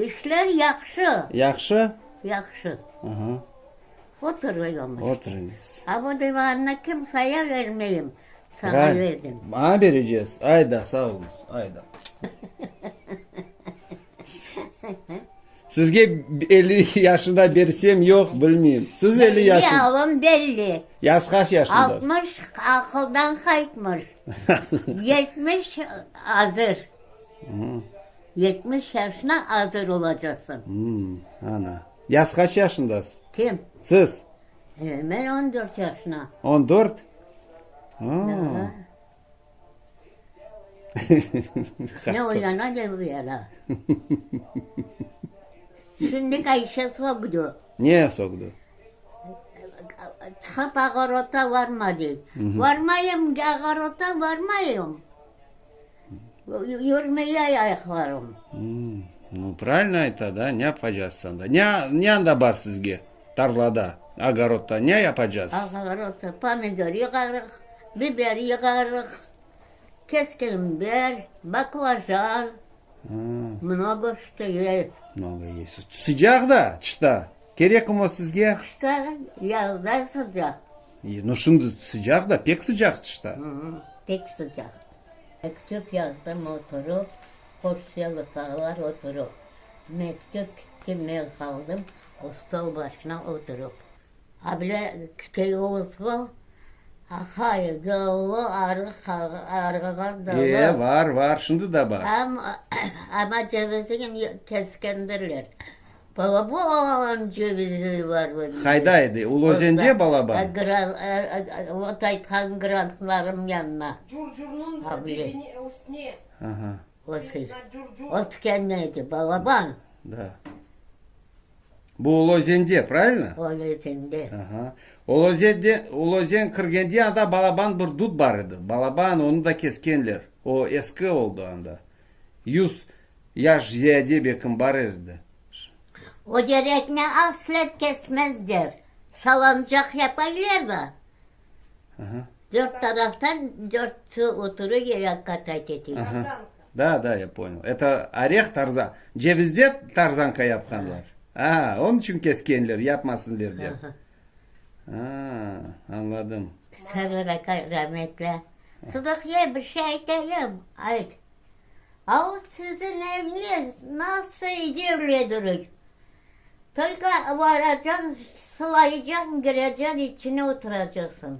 İşler yahşı. Yahşı? Yahşı. Aha. Oturıyorum. Oturıñız. A bu divannı kimseye vermeyim, saña verdim. Maña berecegiz? Ayda, sağ oluñız, ayda. Sizge 50 yaşında bersem, yoq, bilmeyim. Siz 50 yaşın. Belli, alım belli. Yas qaç yaşındasız? 60 aqıldan qaytmış. 70 azır. 70 yaşına azır olacaqsıñ. Ana. Yas qaç yaşındasız? Kim? Siz. Men 14 yaşına. 14? Daa. Ne o yana, ne bu yana. Şimdi Ayşe soğdu. Ne soğdu? Çıqıp ağorota varma dey. Varmayım, ağorota varmayım. Yürmey ayaqlarım. Nu, pravilno ayta da, ne yapacaqsız anda? Ne, ne anda bar sizge tarlada, ogorodda, ne yapacaqsız? Ogorodda pomidor yığarıq, biber yığarıq, kesken biber, baklajan, mnogo što есть. Mnogo есть. Sıcaq da tışta, kerekmi o sizge? Qışta, yazda sıcaq. Nu, şimdi sıcaq da, pek sıcaq tışta. Pek sıcaq. Mektüp yazdım oturıp, Hoşçalıqalar oturıp. Mektüp kitti, men qaldım, O stol başına oturıp. Able kitey olsa, aqay, dolu, arıq, arığığa dolu. E, var, var, şimdi da bar. Amma cevizini keskendirler. Balaban cevizi bar. Qayda edi? Ulu Özende balaban? Vot aytqan grantlarım yanına. Curcurnıñ dibine, üstüne. Aha. Ösken edi, balaban. Da. Bu Ulu Özende, pravilno? Ulu Özende. Aha. Ulu Özende, Ulu Özen kirgende anda balaban bir dut bar edi. Balaban, onı da keskenler. O eski oldı anda. Yüz Yaş ziyade bekim bar erdi. O terekni asla kesmezler, salancaq yapaylar da, dört taraftan dörtsi oturır yaqqa ketey. Da, da, ya ponyal. Eto oreh tarzan, cevizde tarzanka yapqanlar. A, onıñ içün keskenler, yapmasınler dep. A, añladım. Server aqay rametli, Sıdıqiye bir şey aytayım, ayt. A o siziñ eviñiz nasıl evledirük? Tolko varacañ, sılaycañ, kireceñ, içine oturacaqsıñ.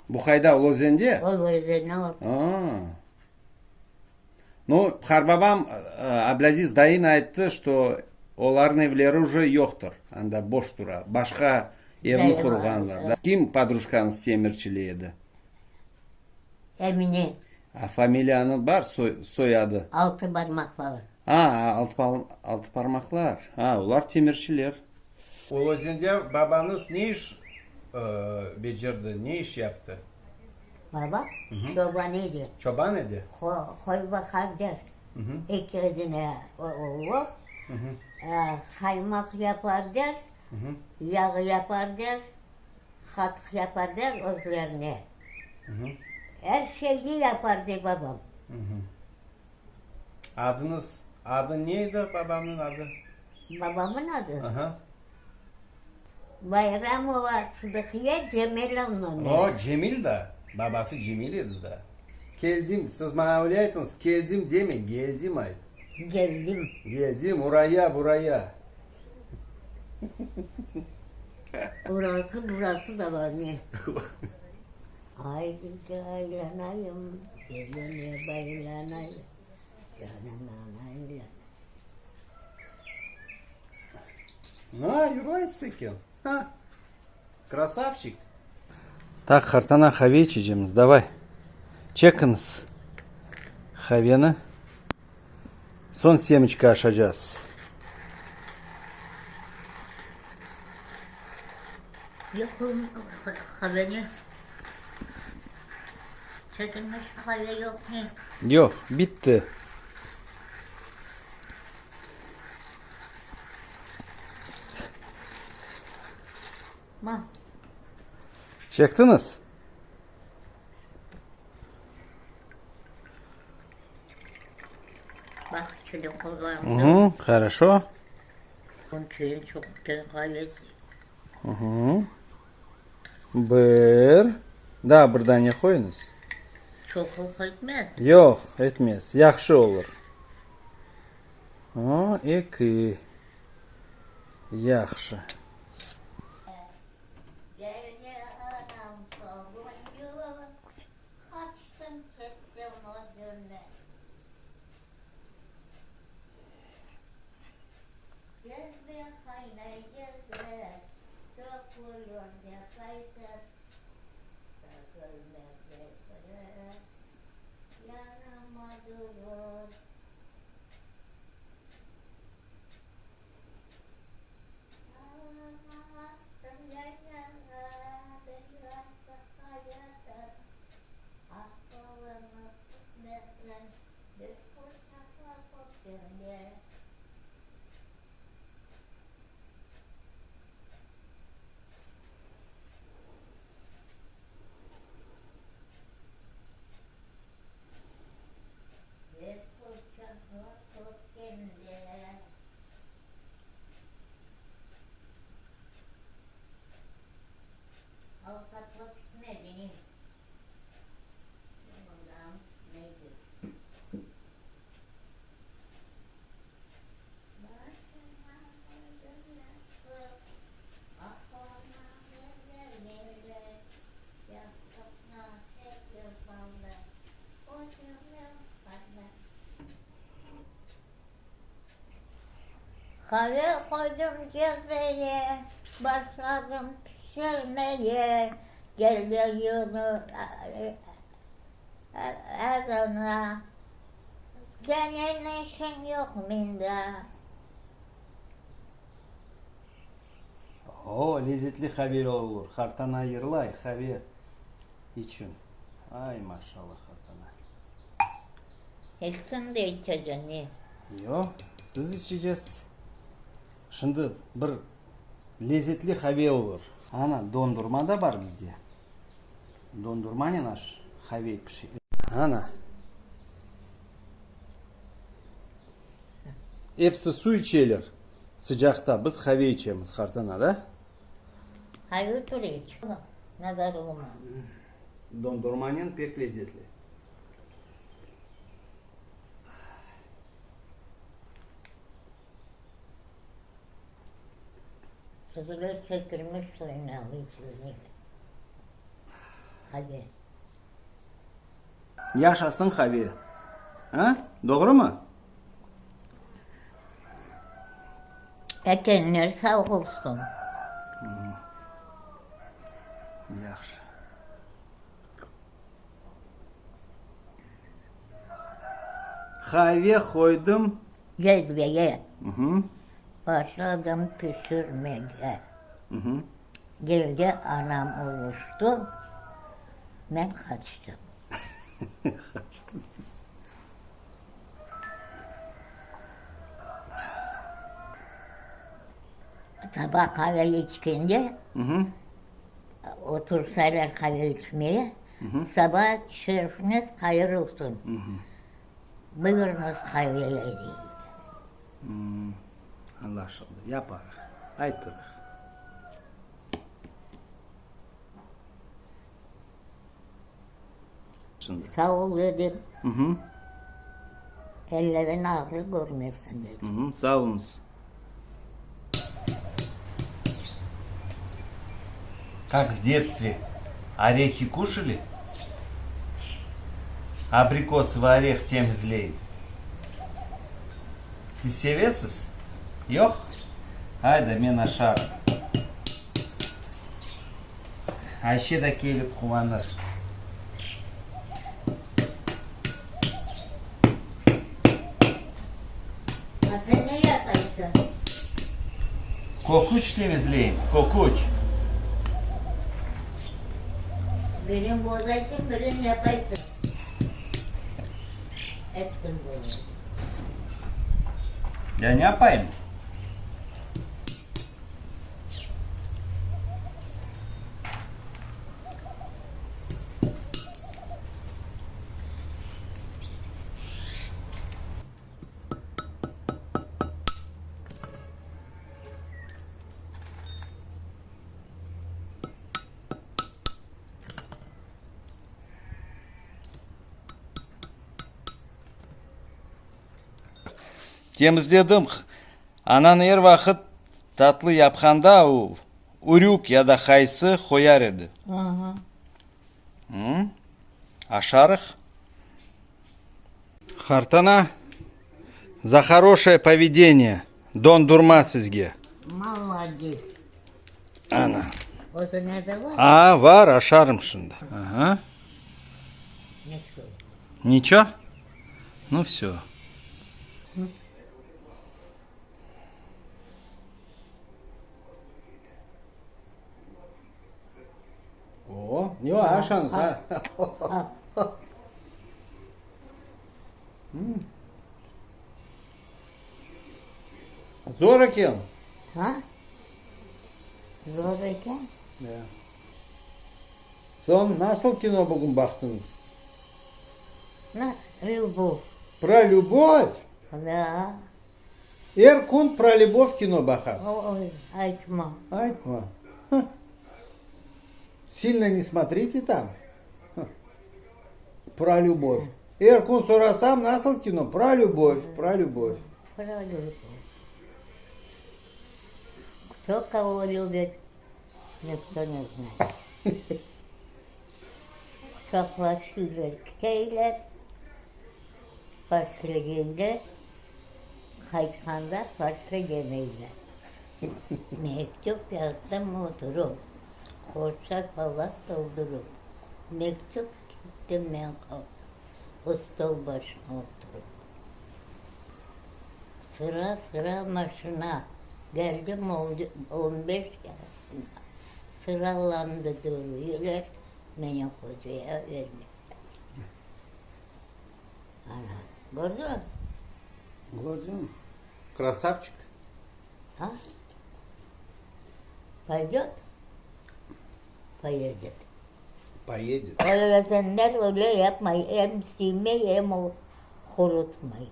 Bu qayda, Ulu-Özende? Ulu-Özende. A-a. Nu, qarbabam Ablâziz dayın ayttı, şto olarnıñ evleri uje yoqtır, anda boş tura, başqa evni qurğanlar. Kim podrujkañız temirçili edi? Emine. A familiyanı bar, soy, soyadı? Altı barmaqlar. A, altı parmaqlar. A, olar temirçiler. Ulu Özende babañız ne iş becerdi, ne iş yaptı? Baba? Çoban edi. Çoban edi? Qoy baqar der. Eki dene oğlu. Qaymaq yapar der, yağ yapar der. Qatıq yapar der özlerine. Er şeyni yapar dey babam. Adıñız, adı ne edi babamnıñ adı? Babamın adı? Aha. Bayramova Sıdıqiye Cemilovna. O, Cemil da, babası Cemil edi da. Keldim, siz maña öyle aytıñız, keldim deme, geldim ayt. Geldim. Geldim, uraya, buraya. Orası burası da bar ne? Haydi aylanayım, beline baylanayım, canıma aylanayım. Na, yürüysiz eken. Ha, krasavçik. Tak, qartana, qave içecemiz, davay. Çekiñiz qaveni. Soñ semiçka aşacaz. Yoq, qaveni çekilmiş qave yoq ne? Yoq, bitti. Ma. Çektiñiz? Çili qullandım. Horoşo. Onıñ çoq qave. Bir. Daa bir dane qoyuñız. Çoqluq etmez. Yoq, etmez. Yahşı olur. Eki. Yahşı. Qave qoydım cezveye, Başladım pişirmeye, Geldi Yunus adına, Seniñ işiñ yoq minda. O, lezetli qave olur, qartana yırlay qave içün. Ay, maşallah, qartana. Eksin de içecen, ne? Yoq, siz içecesiz. Şimdi bir lezetli qave olur. Ana, dondurma da bar bizde. Dondurmanen aş, qave pişe. Ana. Episi suv içeler sıcaqta, biz qave içemiz, qartana, da? Qave tür iç, nazar olma. Dondurmanen pek lezetli. Süzüler çekilmiş suyuna içilecek qave. Yaşasın qave! A? Doğrumı? Ekenler sağ olsun. Yahşı. Qave qoydım. Cezvege başladım pişirmege. Geldi anam uruştı, men qaçtım. Qaçtıñız. Saba qave içkende, otursalar qave içmeye, saba şerfiñiz hayır olsun, buyurıñız qaveye deyler. Añlaşıldı. Yaparıq, aytırıq. Sağ ol dedim. Ellerin ağrı körmesin dedim. Sağ oluñız. Kak v detstve orehi kuşali? Abrikosovıy oreh temizleyim. Siz sevesiz? Yoq? Ayda, men aşarım. Ayşe da kelip quvanır. A sen ne yapaysıñ? Köküç temizleyim, köküç. Birin bozaysıñ, birin yapaysıñ. Hepsini bozaysıñ. Ya ne yapayım? Temizledim. Anan er vaqıt tatlı yapqanda o, ürük ya da qaysı qoyar edi. Aşarıq. Qartana, za horoşее povedение dondurma sizge. Molodets. Ana. Özüne de var? A, var, aşarım şimdi. Aha. Niço. Niço? Nu, vsё. O, ne o, aşañız, a? Zor eken. Ha? Zor eken? Ya. Soñ, nasıl kino bugün baqtıñız? Na, lübov. Pro lübov? Da. Er kün pro lübov kino baqasız. Oy, aytma. Aytma. Silno ne smotrite tam. Pro lübov. Er kün sorasam, nasıl kino? Pro lübov, pro lübov. Pro lübov. Kto kogo lübit, nikto ne znayet. Quçaqlaşıylar, kiteyler, başlageyler, qaytqanda başlagemeyler. Mektüp yazdım oturıp, Qoşa qalat toldurıp. Mektüp ketti, men qaldım, Stol başına oturıp. Sıra-sıra maşina, Geldim on beş yaşına. Sıralandı duruyorlar, Meni hocaya vermediler. Ana, kördiñmi? Kördim. Krasavçik. A? Poydet? Poyedet. Poyedet. Öğretenler öyle yapmay, em siymey, em qurutmay.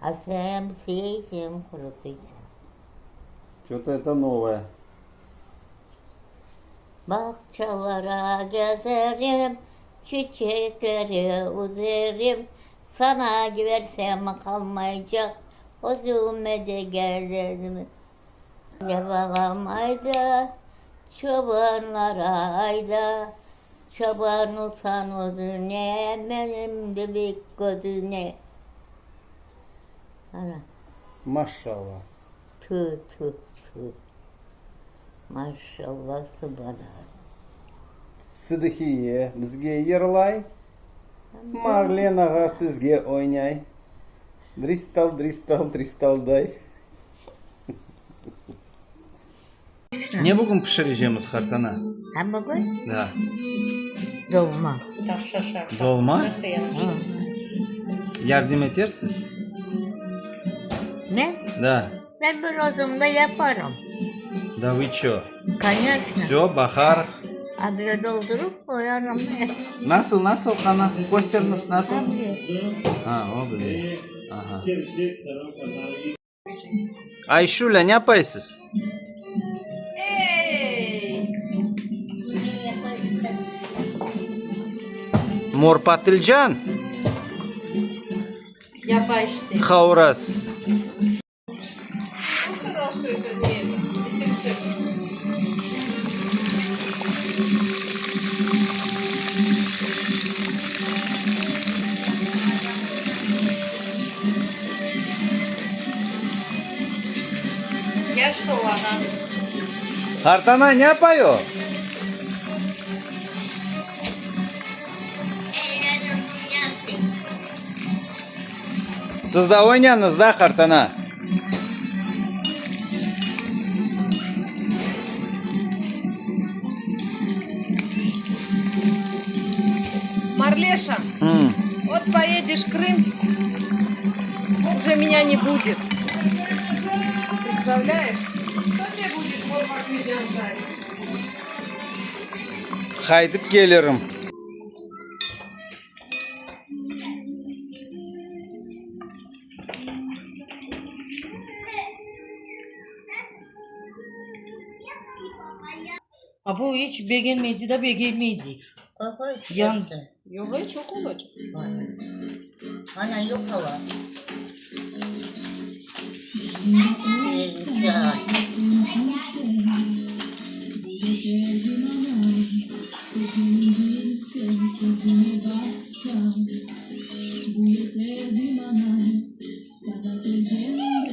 A sen em siyeysiñ, em qurutıysiñ. Ço-to eto novoye. Bağçalara gezerim, çiçekleri üzerim, Sana versem qalmaycaq, özüme de gelirim. Ya balam ayda, çobanlara ayda, Çoban olsañ özüne, menim de bek közüne. Ana. Maşallah. Tü, tü, tü. Maşallah, subhanallah. Sıdıhiye bizge yırlay, Marlen ağa sizge oynay. Dristal, dristal, dristalday. Ne bugün pişirecemiz, qartana? Ha, bugün? Da. Dolma. Dolma? Yardım etersiz? Men? Da. Men bir özüm de yaparım. Da vı ço? Koneçno. Vsö, baharıq. Able doldurıp qoyarım. Nasıl, nasıl, qana, kösteriniz, nasıl? Ha, o bile. Aha. Ayşulâ, ne yapaysız? Mor patilcan qavurasız. Qartana, ne yapay o? Siz da oynañız da, qartana. Marleşa, vot poedeş Krım, uje menya ne budet. Predstavlâyeş? Kto tebe budet mor parmıcan jarit? Qaytıp kelirim. A bu iç begenmedi da begenmedi. Yandı. Yoq, çoq olacaq. Ana, yoq ava.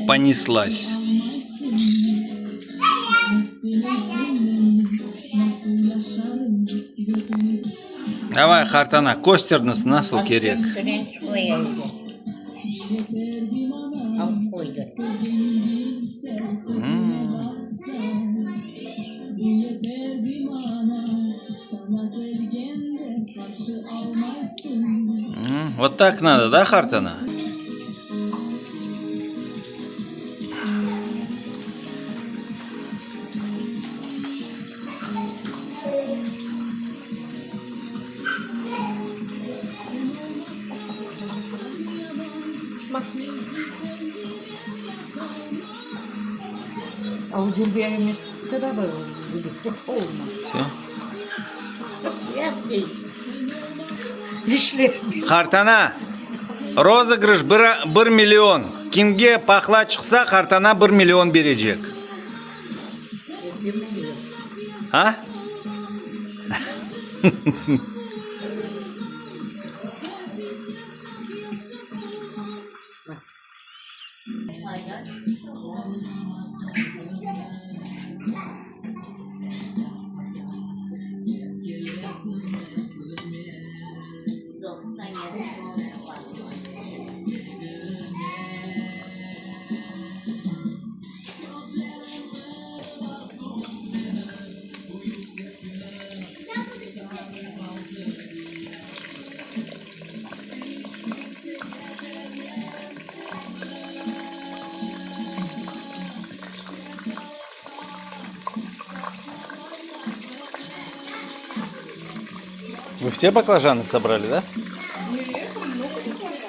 Понеслась. Davay, qartana, kösteriñiz nasıl kerek. Vot tak nado, da, qartana? А у Дюльбера тогда было полно. Vse. Yaptı. Qartana, rozıgrış bir, 1 million. Kimge pahla çıqsa, qartana 1 million berecek. A? Вы все баклажаны собрали, да? Нет, много баклажан.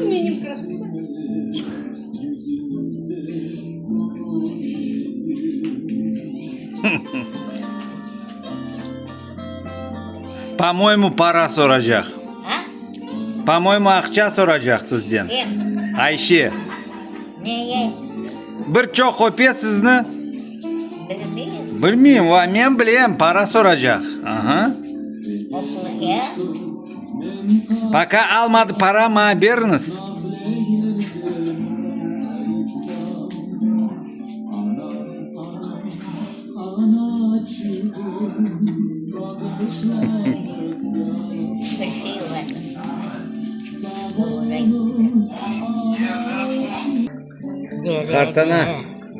Мне не просто. По-моему, para soracaq. Ha? По-моему, aqça soracaq sizden. Kim? Ayşe. Neye? Bir çoq öpe sizni. Bilmiyorum. Bilmeyim, va men bilem, para soracaq. Aha. Okul ya. Пока almadı para maña beriñiz. Bir şey var. Qartana,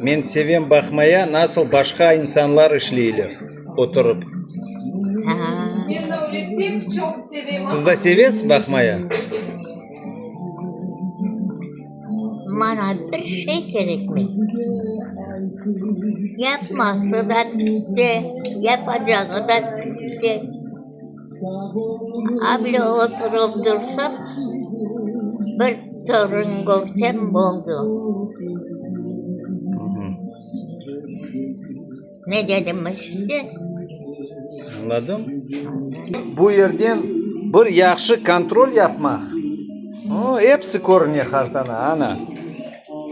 men sevem baqmaya nasıl başqa insanlar işleyler oturıp. Ha. Men de öyle pek çoq sevem. Siz de sevesiz baqmaya? Bana bir şey gerekmez. Yapması da bitti. Yapacağı da bitti. Abi oturup dursam bir torun görsem oldu. Ne dedim şimdi? Añladım. Bu yerden bir yahşı kontrol yapmaq. O, episi körüne qartana, ana.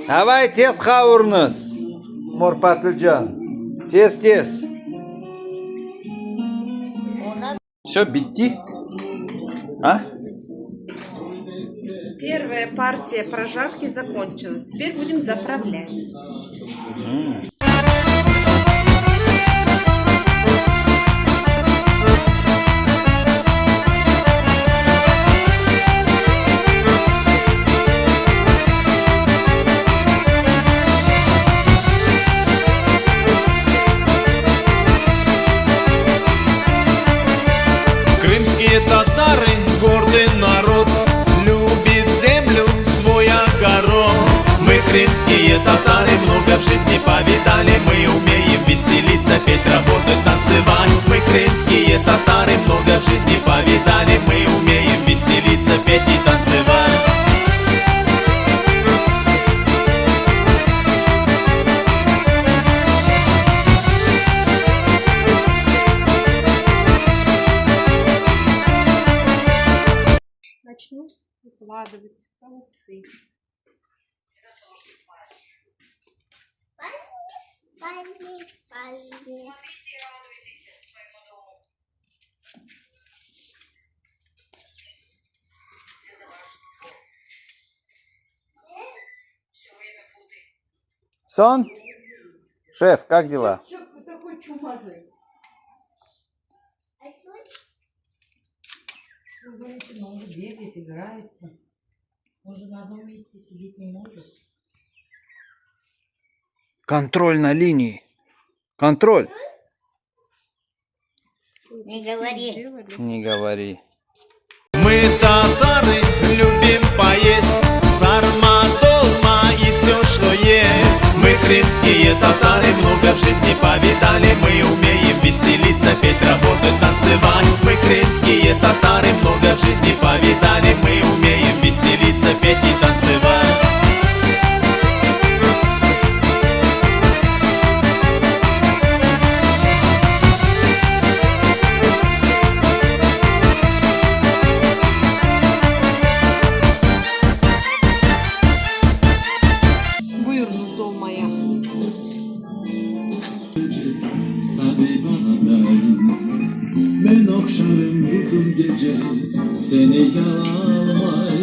Davay tez qavurıñız. Mor patlıcan. Tez tez. Ona Vse, bitti? А? Первая партия прожарки закончилась. Теперь будем заправлять. М. Крымские татары, гордый народ, любит землю, свой огород. Мы, крымские татары, много в жизни повидали, мы умеем веселиться, петь, работать, танцевать. Мы, крымские татары, много в жизни повидали, мы умеем веселиться, петь и танцевать. Soñ? Şef, kak dela? Такой чумазый. Он же бегает, играется. Он же на одном месте сидеть не может. Контроль на линии. Контроль. Не говори. Сделали. Не говори. Мы татары любим поесть Сарма, долма и все, что есть Мы крымские татары много в жизни повидали Мы умеем веселиться, петь, работать, танцевать Мы крымские татары много в жизни повидали Мы умеем веселиться, петь и танцевать Buyurıñız dolmaya. Sade bana day Men ohşarım bütün gece Seni yalalmay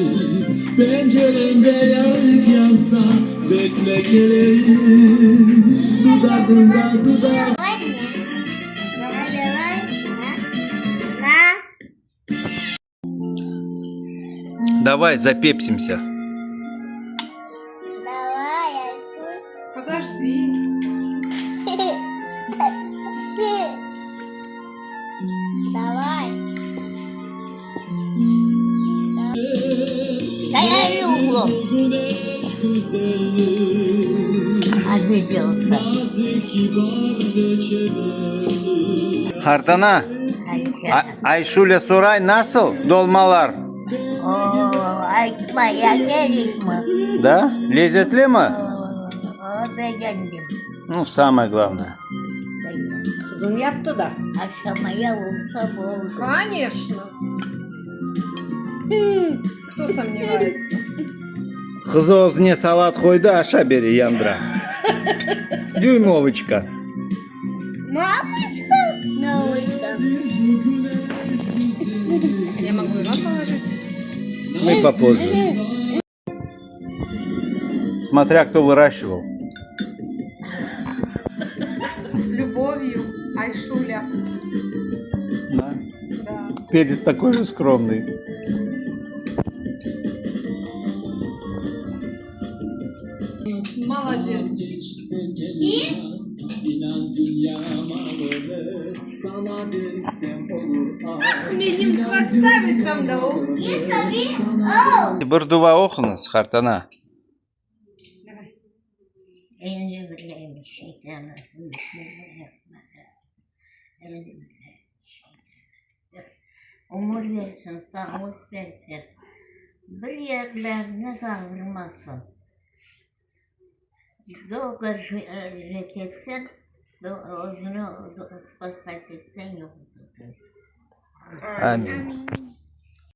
Pencerende yarıq yansa Bekle keleyim Dudağında dudağım Давай, давай. На. Давай запепсимся. Давай, Айсуль. Подожди. Давай. Дай углом. Güneş güzellik Обиделся. Nazik kibar ve çeberlik Qartana, Ayşulya soray nasıl dolmalar? O, aytma, ya gerek mi? Да? Lezetli mi? O, beğendim. Ну, самое главное. Beğendim. Qızım yaptı da. Aşamaya olsa oldu. Конечно. Кто сомневается? Qız özüne salat qoydı, aşa bere yandıra. Дюймовочка. Мамочка? Научка. Я могу и вам положить. Мы попозже. Смотря кто выращивал. С любовью, Айшуля. Да. Да. Перец такой же скромный. Молодец. İnan dünya malını sana versem olur az. Benim красавицам da o. Bir dua oquñız, qartana. Давай. Euzubillahimineşşeytanirracim. Bismillahirrahmanirrahim. Ömür bersin, sağlıq bersin. Bir yerlerini sağırmasın. Долго жить etsen, özüni спасать etsen yoqtur. Amin.